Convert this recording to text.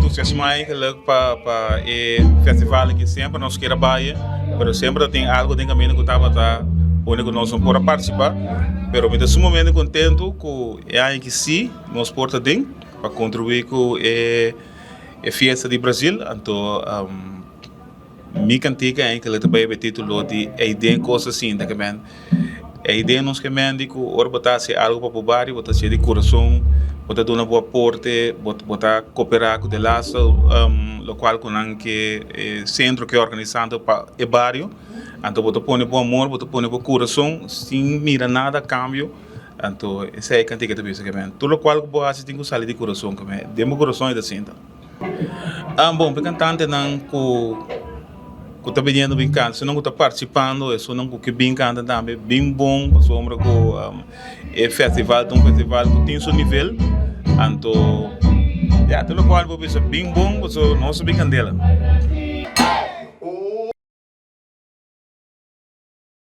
entusiasmá eigenlijk pa pa e festival aki. Semper nos kier a bai, pero semper ta tin algo den kaminda ku tabata pone ku nos no por a partisipá. Pero mi ta sumamente kontentu ku e aña aki sí nos por ta den pa kontribuí ku e e fiesta di Brazil. Anto Mi kantika enkele ta bai e titulo di Ei den kos asinta ke men. Ei den nos ke men di ku ora bo ta hasi algu pa bo bario bo ta hasié di kurason, bo ta duna bo aporte, bo bo ta koperá ku de laatste lokual ku nan ke e sentro ke organisando pa e bario. Anto bo ta pone bo amor, bo ta pone bo kurason sin mira nada a kambio. Anto esei e kantika ta bisa ke men. Tur lokual ku bo hasi tin ku sali di kurason ke men. Den bo kurason e ta sinta. Bon, pa e kantantenan ku ku ta biniendo bin kanta, esunnan ku ta partisipando, esunnan ku ke bin kanta tambe, bin bon pasobra ku e festival ta un festival ku tin su nivel, anto ya tur lokual bo bisa bin bon pasobra nos ta bin kandela.